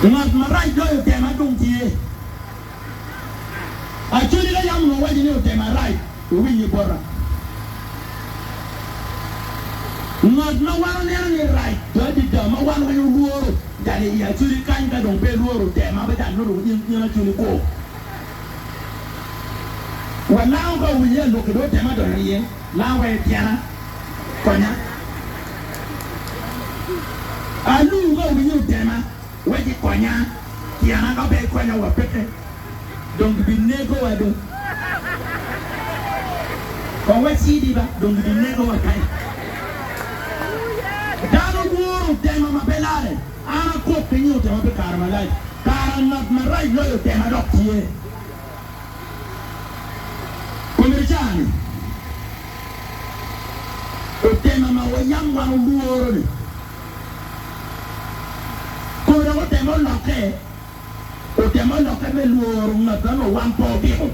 Ngat marac loyo otema dong tye. Acholi ka yam onongo waco ni otema rac, wuwinye bota. Ngat ma wan oneno ni rac do adada ma wan weng olworo jal i Acholi kany ka dong pe ilworo otema ba jal nongo dong in Acholi kwo. Wa lango ka owinye aloki do otema donyo iye, lango wa ityena, konya. Alur ka owinye otema wek ikonya, tyena ka pe ikonya wa peke dong gibinekowa do. Kong wacidi ba dong gibinekowa kany. Dano lworo otema ma pe lare. An akok ki nyo otema pi kare malac. Kara ngat marac loyo otema dok tye. Komiti caa-ni otema ma wayam wan olworo-ni. Kome dok otema olokke, otema olokke me lworo ngat ma nongo wan pe obiko.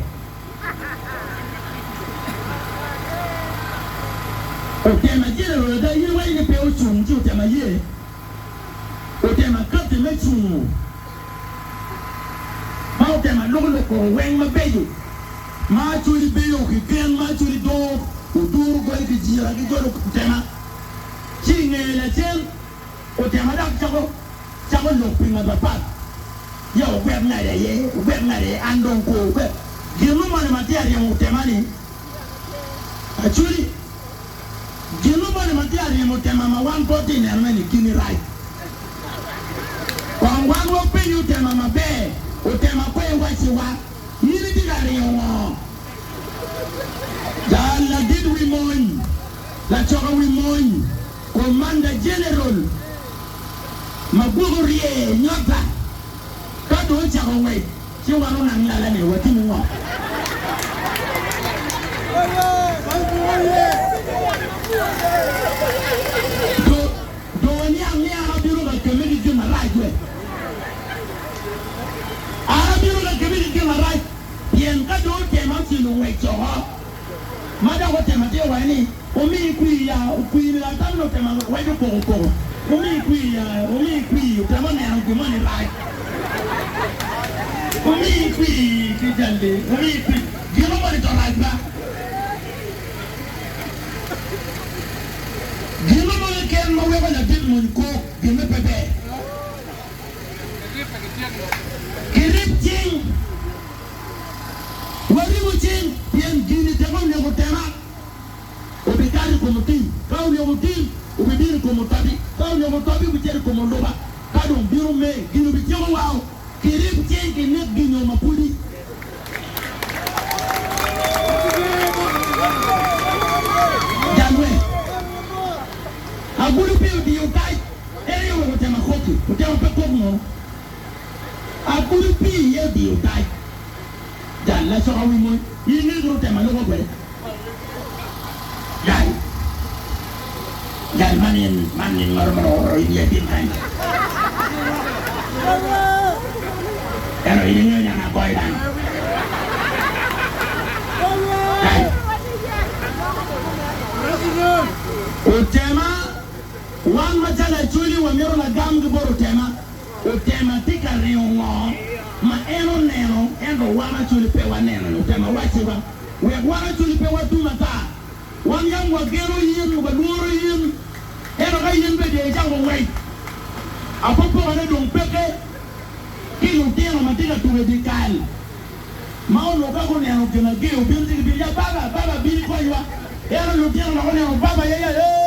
Otema general ada in iwaco ni pe ocung ci otema ye. Otema kati me cungo ma otema loko lok koko weng mabeco ma Acholi bedo ki gen ma Acholi dongo oduro goli ki jira ki jolo otema ci i ngeye lacen otema dok cako cako lok pi ngat mapat ya ogwek ngade aye ogwek ngade aye an dong kwo ogwek gin mo moni ma tye aryemo otema ni Acholi Gin moni ma tye ka ryemo tema ma wan pe watye ka nenone-ni kine rac. Kong wan wapenyu tema maber, otema kong iwacciwa, In itye ka ringo ngo? Jal ladit wi mony, lacoka wi mony, Commander General ma gwok orye nyotta, ka dong ocako ngwec, Ci wan onang lala ni watimo ngo? Do waniang ni an abino ka kemme ki gin marac we? An abino ka kemme ki gin marac pien ka dong otema ocilo ngwec oko, ma dok otema tye waco ni, Omi kwir ya, okwir ni latam ni otema waco koko koko, omi kwir ya, omi kwir, otema oneno gin moni rac, omi kwir ki jalli, omi kwir, gin moni to rac ba? Gin mo keken ma weko ladit mony kok gin me pe ber. Kirib cing. Waribo cing pien gini teke oneko tema. Obikato i kom otim, ka oneko otim, obibino i kom otobi, ka oneko otobi, obicito i kom oluba, ka dong bino me, gin obityeko wao. Kirib cing kinek ginyo ma pudi. Jalwe. Agulu pi odiyo kac, en aye oweko otema koki, otema pe kok mono. Agulu pi iye odiyo kac. Jal lacoka wi mony, in ingeyo kit otema loko kwede. Jal, jal man in, man in ngaro ma oro in ye bin kany. Ento in ingeyo ni an agoyo dano. Jal, otema, wan macalo Acholi wamito lagam ki bot otema. Otema tye ka ringo ngo ma en oneno ento wan Acholi pe waneno-ni? Otema wacciwa wek wan Acholi pe watum ata. Wan yam wageno in, walworo in, ento ka in bene icako ngwec, apopokane dong peke ki lutino ma tye ka tuko i dye kal ma onongo ka guneno gin ager obino ci gibino ya baba, baba bin ikonywa. Ento lutino dok oneno baba ya ya ee.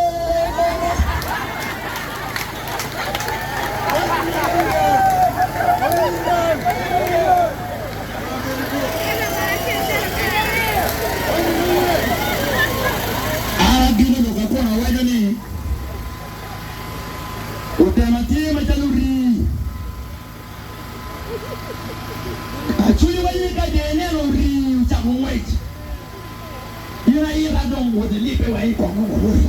An ageno lok akona awaco ni, Otema tye macalo rii. Acwiny waco ni ka dong ineno rii ocako ngwec, in aita dong wot ilibbe wa i kong wot.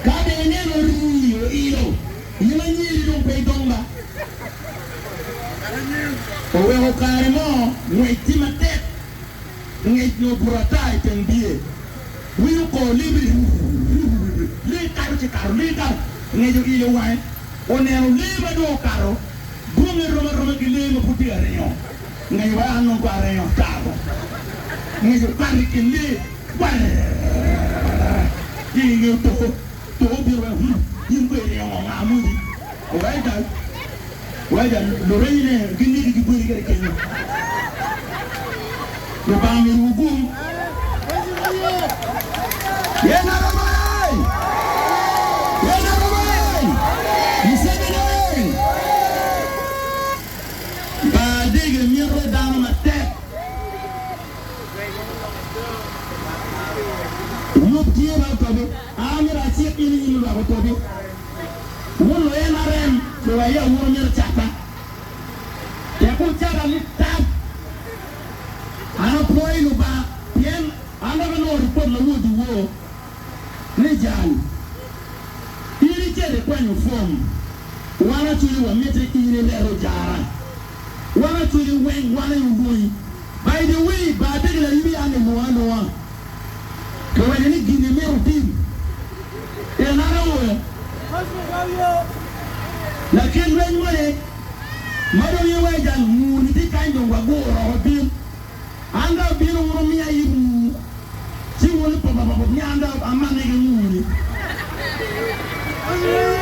Ka dong ineno rii oilo, in anyiri dong pe idong ba. Oweko kare mo ngwec tye matek, ngec nyo obuto ata i teng biye, winyo kor libri, lee kato ci kato, lee kato, ngec oilo wange. Oneno lee ma dong okato, dwonge rom aroma ki lee ma pud tye ka ringo. Ngec wa an nongo aringo ataro. Ngec okato i kin lee, gwarrrrrrr, ci i nge otoko, toko obino wek, Hum, in kono iringo ngo nga moni? Owaca, owaca, lurenyine gineki gibweli kede kenyo. Lubanga myero wugum. Yen aromo ai! Yen aromo ai! Museveni ai! Bar dege mito dano matek. Yub tye ma otobi. An myero acik in i nyim lwak otobi. Wun lu-NRM luwa ya wun wumito cata. Tek wucata ni tap. An apwoyo Lubanga pien an dok anongo ripot ma wod iwor ni jal in icito ikwanyo fom wan acwali wamiti in ireto jara wan acwali weng wan aye olwongi by the way bar dege layibi an ilwonga alwonga kiwaco ni gin imito tim en an awoya lakit lweny moni Ma dong in wa i jang nguu-ni tye kany dong waguro oko bin. An dong abino wun wumiya it nguu, ci wun ipopapopop ni an dong amanne ki nguu-ni.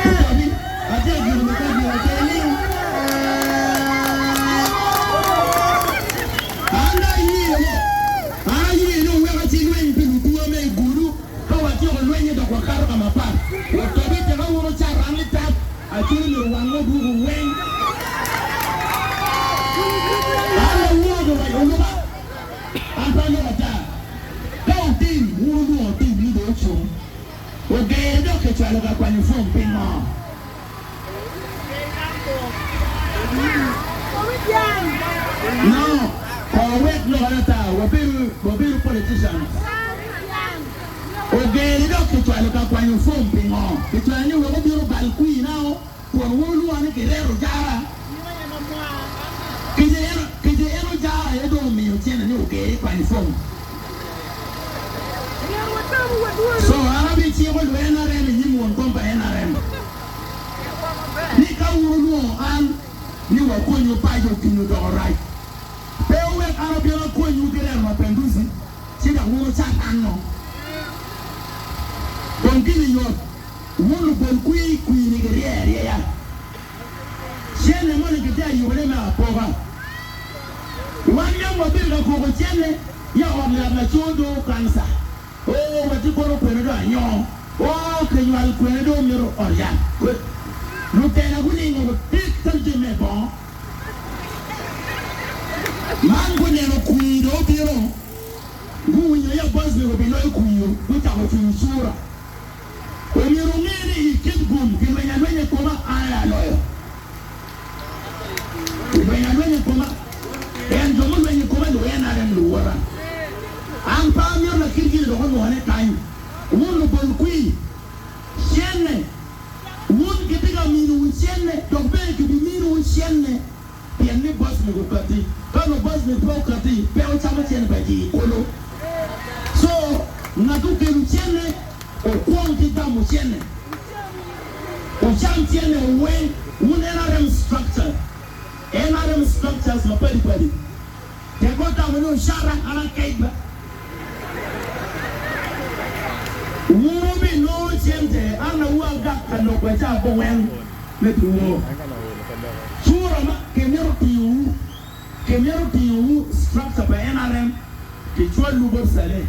Otobi, atye ka gino ma gin atir ni an dong aye mo. An aye ni wuwek acilweny pi lutuwa me i gudu, ka watyeko lwennye dok wakato ka mapat. Otobi, teka wun wucato an litap. Acwiny myero wange odwogo weng. An awuogo wa i oluba, an pe aloko ata. Ka otim, wun wulwongo otim ni dong ocung. Ogere dok kicwalo ka kwanyo fom pingo? No, kor wek lok ata, wabedo politicians. Ogeri dok kicwalo ka kwanyo fom pingo? Kicwalo ni wek obin obal kwir nao kun wun wulwongo ni kireto jara. Kece en ojara aye dong omiyo cene ni ogeri kwany fom. So an abiciko lu NRM i nyim won kom pa NRM ni ka wun wulwongo an ni wakonyu paco gin odoko rac pe wuwek an obin akonywu ki reto mapenduzi. Ci dok wun wucat ango? Dong gini yot, wun lubol kwir kwir-ni girye aryeya. Cente moni kitye ka yubone me apoka. Wan yam wabedo ka koko cente ya ot yat laco do kanca. Oo watye kono kwene do anyo. Oo kinywal kwene do mito ot yat. Lutela guningo tik calo jami me bongo. Man guneno kwir dong obino, guwinyo ya Bosnia obiloyo kwir, gucako cwinyo cura. Omyero wunge ni i kit gum kilwenyo alwenya i koma, an aye aloyo. Kilwenyo alwenya i koma, pien jo mulwenyo i koma lu NRM luwota. An pe amito lakit gini dok onwone kany. Wun lubol kwir, cene. Wun kitye ka minowu cente, dok bene kibiminowu cente pien ni Bosmic okatti. Ka onongo Bosmic pe okatti, pe wucamo cente pa ji kulu. Co, ngat okelo cente, okwong ki gamo cente. Wucam cente weng, wun NRM structure, NRM structures mapadi padi. Tek otamo ni ocara an akec ba. Wun wubinongo cente an awu agak ka lok wa ca abongwen me dyewor. Cura ma kimito tingowu, kimito tingowu structure pa NRM kicwalwu bot Saleh,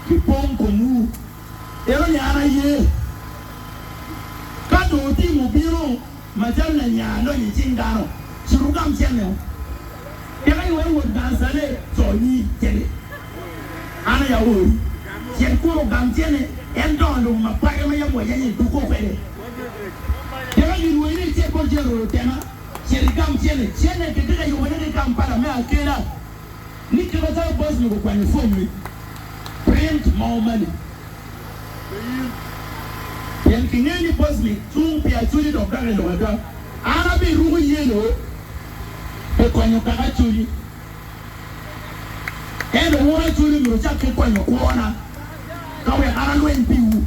kipong komwu. Ento ni an aye. Ka dong otimo bino macalo lanya lonyo i cing dano, cit wugam cente-wu. Tika iweko wot gang cale co nyi cente? An aye aori. Cit kunu ogam cente, en dongo lobo ma pake ma yam wayenyo i tuko kwede. Tika gilwongi ni icit bot Jerol otema? Cit igam cente. Cente kitye ka yubone ki Kampala me akela ni kit macalo Bosmic okwanyo fom-mi. Print more money. Pien kingeyo ni Bosmic cung pi Acholi dok kaka i lok ada. An abiruko yelo pi konyo kaka Acholi. Ento wun Acholi myero wucak ki kwanyo kwona ka wek an alweny piwu.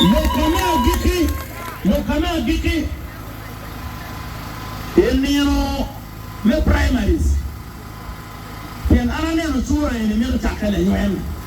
Lok me agikki, lok me agikki i nino me primaries, pien an aneno cura eni mito cakke lanywen.